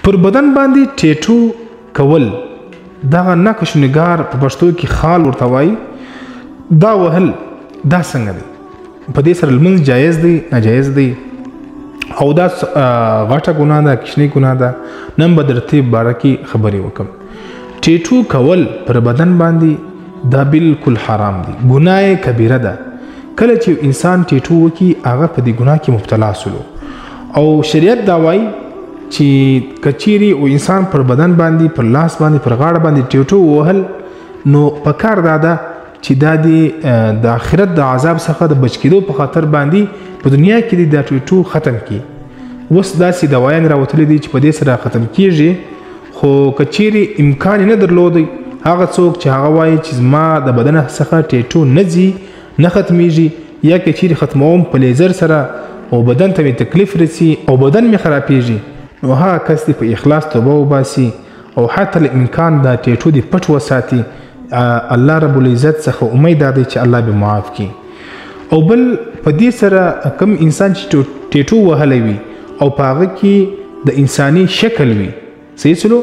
پر بدن باندې ټیټو کول، دغه نقش نګار په پښتو کې خال ورته وایي، دا وهل دا څنګه دی؟ په دې سره لمونځ جایز دی ناجایز دی؟ او دا غټه ګناه ده کوچنۍ ګناه ده؟ نن به درته باره کې خبرې وکړم. ټیټو کول پر بدن باندې دا بالکل حرام دی، ګناه کبیره ده. کله چې انسان ټیټو وکړي هغه په دې ګناه کې مبتلا سولو. او شریعت دا وایي چې که چیرې او انسان پر بدن باندې، پر لاس باندې، پر غاړه باندې ټیټو ووهل، نو پکار دا ده چې دا دی د آخرت د عذاب څخه د بچ کېدو په خاطر باندې په دنیا کې دی دا ټیټو ختم کړي. اوس داسې دوایان راوتلي دي چې په دې سره ختم کیږي، خو که چیرې امکان یې نه درلودی، هغه څوک چې هغه وایي چې زما د بدن څخه ټیټو نه ځي، نه ختمیږي، یا که چیرې ختموم په لیزر سره او بدن ته مې تکلیف رسي او بدن مې خرابیږي، نو هغه کس دې په اخلاص توبه وباسي او حتی الامکان دا ټیټو دې پټ وساتي. الله رب العزت څخه امید دا دی چې الله به معاف کړي. او بل په دې سره کوم انسان چې ټیټو وهلی وي او په هغه کې د انساني شکل وي، صحیح سلو،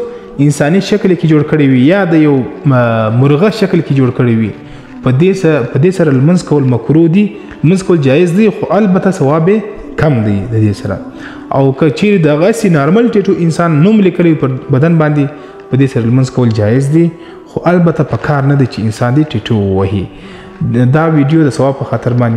انساني شکل کې جوړ کړی وي یا د یو مرغه شکل کې جوړ کړی وي، په دې سره لمونځ کول مکروه دي. لمونځ کول جایز دی خو البته ثواب یې کم دی د دې سره. او که چیرې دغسې نارمل ټیټو انسان نوم لیکلی پر بدن باندې، په دې سره لمونځ کول جایز دی، خو البته په کار نه دی چې انسان دې ټیټو ووهي. دا ویډیو د ثواب په خاطر باندې